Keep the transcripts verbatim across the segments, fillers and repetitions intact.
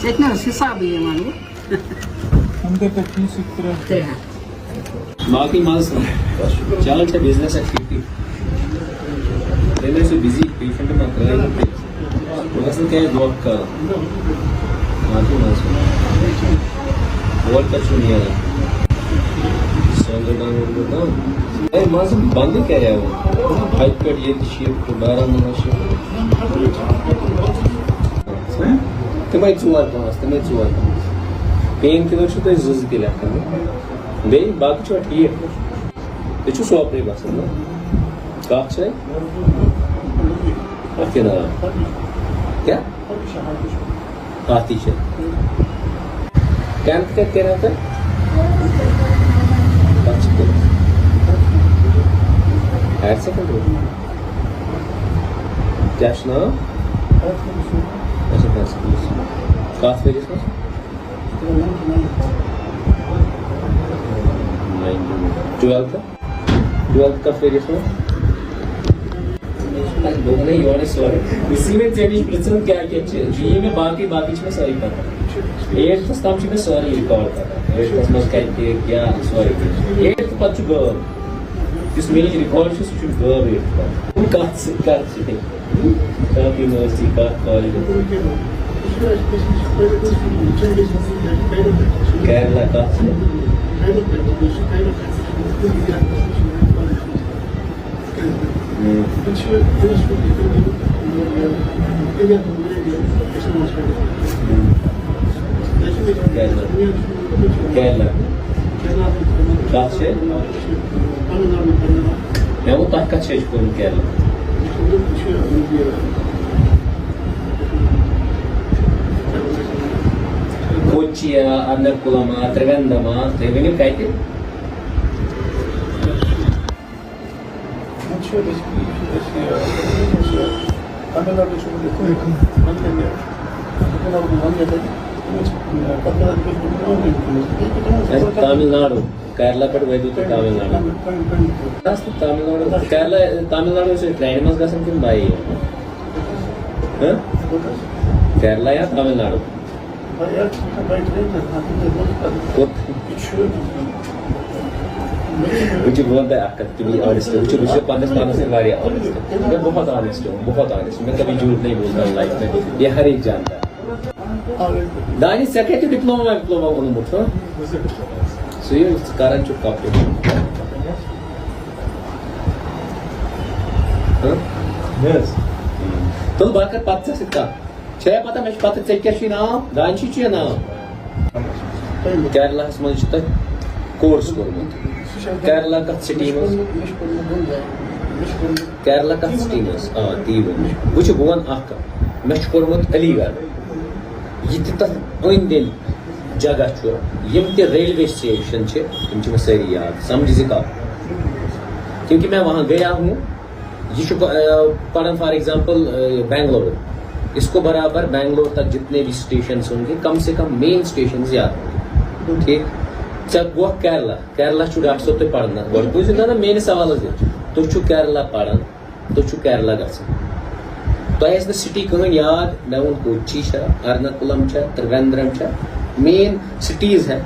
ییٚتہِ نہ حظ حِسابٕے یِوان وۄنۍ۔ ترٛےٚ ہَتھ۔ باقٕے مَزٕ چھُ۔ چلان چھےٚ بِزنِس اَتہِ فِفٹی۔ تیٚلہِ ٲسِو بِزی، پیشَنٹ ما ترٛٲیِو تُہۍ؟ بہٕ گژھٕ نہٕ کینٛہہ دھوکہٕ کَرُن۔ باقٕے مَزٕ چھُ۔ اور کَتہِ چھُو نیران؟ سۄنٛدٕ ڈانٛگ وۄنٛدٕ ڈانٛگ۔ اے، منٛزٕ بنٛدٕے کَریو۔ ہَتہِ پٮ۪ٹھ ییٚتہِ شِفٹ، بارہمولہ شِفٹ۔ تِمَے ژور پانٛژھ، تِمَے ژور پانٛژھ۔ پین کِلَر چھُو تۄہہِ زٕ زٕ تہِ لیکھان۔ بیٚیہِ باقٕے چھُوا ٹھیٖک؟ تُہۍ چھِو سوپرٕے بَسان، نہ؟ کَتھ جایہِ؟ اَتھ کیٛاہ ناو؟ کیٛاہ؟ اَتھ تہِ چھِ۔ ٹینتھ کَتہِ کٔرِو تۄہہِ؟ کَتھ چھِ کٔرِتھ؟ Higher secondary? کیٛاہ چھُ ناو؟ اچھا، ہایر سیکنڈری۔ کَتھ ؤریَس منٛز؟ ٹُویلتھ؟ ٹُویلتھ کَتھ ؤریَس منٛز؟ تَتہِ دوٚپ مےٚ یورَے سورُے۔ یُس یہِ مےٚ ژےٚ نِش پرٛژھُن کیٛاہ کیٛاہ چھِ، یہِ مےٚ باقٕے، باقٕے چھِ مےٚ سٲری پَتہ۔ ایٹتھَس تام چھِ مےٚ سٲری ریکارڈ پَتہ۔ ایٹتھَس منٛز کَتہِ کیٛاہ سورُے۔ ایٹتھ پَتہٕ چھُ غٲب۔ یُس مےٚ نِش ریکارڈ چھُ، سُہ چھُ غٲب ایٹتھٕ پَتہٕ۔ کَتھ سۭتۍ، کَتھ سۭتۍ؟ کافی مٲرۍ سی کَتھ کالجہِ۔ کیرلا کَتھ سۭتۍ؟ کیرلا۔ کیرلا۔ کَتھ چھِ؟ مےٚ ووٚن، تۄہہِ کَتھ جایہِ چھُ کوٚرمُت کیرلا؟ کوچیا، اَرناکُلما، تِرٛوٮ۪ندَما، تُہۍ ؤنِو کَتہِ؟ تامِل ناڈو۔ کیرلا پٮ۪ٹھ وٲتِو تُہۍ تامِل ناڈو۔ بَس تہٕ تامِل ناڈو۔ کیرلا، تامِل ناڈو چھِ ٹرٛینہِ منٛز گژھان کِنہٕ باے ایر؟ ہہ؟ کیرلا یا تامِل ناڈو؟ کوٚت؟ وٕچھِو، بہٕ وَنہٕ تۄہہِ اَکھ کَتھ، to be honest، وٕچھِو، بہٕ چھُس honest، وٕچھِو، بہٕ چھُس پَنٕنِس پانَس سۭتۍ واریاہ honest۔ میں بہت honest ہوں، بہت honest۔ میں کبھی جھوٹ نہیں بولتا ہوں لائف میں، یہ ہر ایک جانتا ہے۔ دانش، ژےٚ کَتہِ ڈِپلوما وِپلوما اوٚنمُت، ہہ؟ سُہ یہِ ژٕ کَران چھُکھ کَپُر۔ ہہ؟ تُل، بہٕ کَرٕ پَتہٕ ژےٚ سۭتۍ کَتھ۔ چھےٚ پَتہ، مےٚ چھِ پَتہ ژےٚ کیٛاہ چھُے ناو؟ دانشی چھُے ناو؟ کیرلاہَس منٛز چھُ تۄہہِ کورس کوٚرمُت۔ کیرلا کَتھ سِٹی منٛز؟ کیرلا کَتھ سِٹی منٛز؟ آ، تی ووٚن مےٚ۔ وٕچھِ، بہٕ وَنہٕ اَکھ کَتھ۔ مےٚ چھُ کوٚرمُت علی گڑھ۔ یہِ تہِ تَتھ أنٛدۍ أنٛدۍ جگہ چھُ، یِم تہِ ریلوے سٹیشن چھِ، تِم چھِ مےٚ سٲری یاد۔ سمجھ زِ کَتھ؟ کیونکہ میں وہاں گیا ہوں۔ یہ چھُ، آ، پڑھان، فار ایگزامپل، آ، بنگلور۔ اس کو برابر بنگلور تک جتنے بھی اسٹیشنز ہوں گے، کم سے کم مین اسٹیشنز یاد ہوں گے۔ ٹھیک؟ ژےٚ گوٚو کیرلا، کیرلا چھُ ڈاکٹر صٲب تۄہہِ پران۔ گۄڈٕ بوٗزِو، نہ، نہ، میٲنِس سوالس دِیِو۔ تُہۍ چھِو کیرلا پران، تُہۍ چھِو کیرلا گژھان۔ تۄہہِ آسہِ نہٕ سٹی کٕہٕنۍ یاد، مےٚ ووٚن کوچی چھےٚ، ارناکولم چھےٚ، ترٛویندرم چھےٚ، مین سٹیز ہیں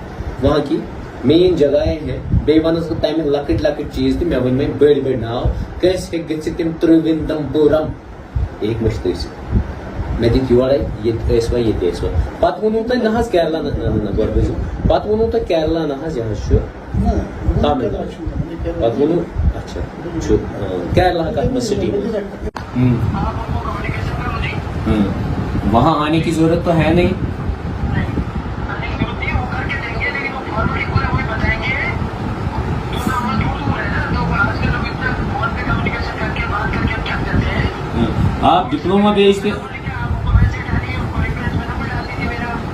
وہاں کی، مین جگہیں ہیں۔ بیٚیہِ وَنَس بہٕ تَمہِ لۄکٕٹۍ لۄکٕٹۍ چیٖز تہِ، مےٚ ؤنۍ وۄنۍ بٔڑۍ بٔڑۍ ناو، کٲنٛسہِ ہیٚکہِ گٔژھِتھ تِم تِرٛوِندَمپوٗرَم۔ یہِ ہیٚکہِ مٔشِتھ ٲسِتھ۔ مےٚ دِتۍ یورَے، ییٚتہِ ٲسوا، ییٚتہِ ٲسوا۔ پَتہٕ ووٚنوُ تۄہہِ نہ حظ کیرلا، نہ، نہ، نہ، نہ، گۄڈٕ بوٗزِو۔ پَتہٕ ووٚنوُ تۄہہِ کیرلا نہ حظ، یہِ حظ چھُ نہ، نہ، تامِل کیرلا ناڈوٗ۔ چھُنہٕ، نہ، کیرلا پَتہٕ ووٚنوُ، اچھا، چھُ، آ، کیرلا کَتھ منٛز سِٹی منٛز؟ ہُم۔ ہُم۔ وہاں آنے کی ضرورت تو ہے نہیں۔ ہم۔ آپ ڈپلوما بیچتے،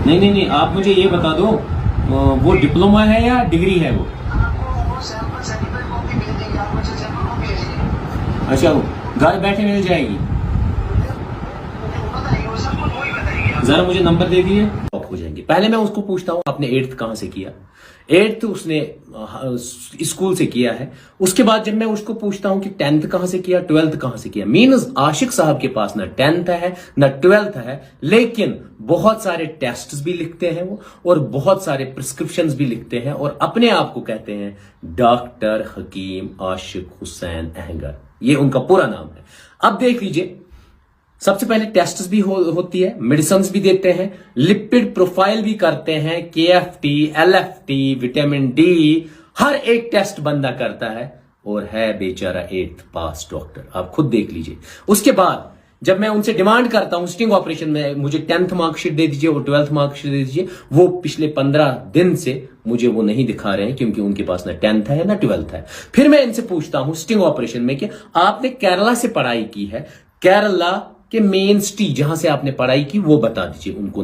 نہیں، نہیں، نہیں، آپ مجھے یہ بتا دو، آ، وہ ڈپلوما ہے یا ڈگری ہے وہ؟ اچھا، وہ گھر بیٹھے مل جائے گی؟ जरा मुझे नंबर दे दिए, टॉप हो जाएंगे। पहले मैं उसको पूछता हूँ, आपने एट्थ कहाँ से किया? एट्थ उसने अ, स्कूल से किया है। उसके बाद जब मैं उसको पूछता हूँ कि टेंथ कहाँ से किया, ट्वेल्थ कहाँ से किया, मीन्स आशिक साहब के पास ना टेंथ है ना ट्वेल्थ है, लेकिन बहुत सारे टेस्ट भी लिखते हैं वो, और बहुत सारे प्रिस्क्रिप्शन भी लिखते हैं, और अपने आप को कहते हैं डॉक्टर हकीम आशिक हुसैन अहंगर, ये उनका पूरा नाम है। अब देख लीजिए, सबसे पहले टेस्ट भी हो, होती है, मेडिसिन भी देते हैं, लिपिड प्रोफाइल भी करते हैं, K F T, L F T, vitamin D, हर एक टेस्ट बंदा करता है, और है बेचारा एट्थ पास डॉक्टर। आप खुद देख लीजिए। उसके बाद जब मैं उनसे डिमांड करता हूं स्टिंग ऑपरेशन में मुझे टेंथ मार्कशीट दे दीजिए और ट्वेल्थ मार्कशीट दे दीजिए, वो पिछले पंद्रह दिन से मुझे वो नहीं दिखा रहे हैं, क्योंकि उनके पास ना टेंथ है ना ट्वेल्थ है। फिर मैं इनसे पूछता हूं स्टिंग ऑपरेशन में कि आपने केरला से पढ़ाई की है, केरला के मेन सिटी जहां से आपने पढ़ाई की वो बता दीजिए। उनको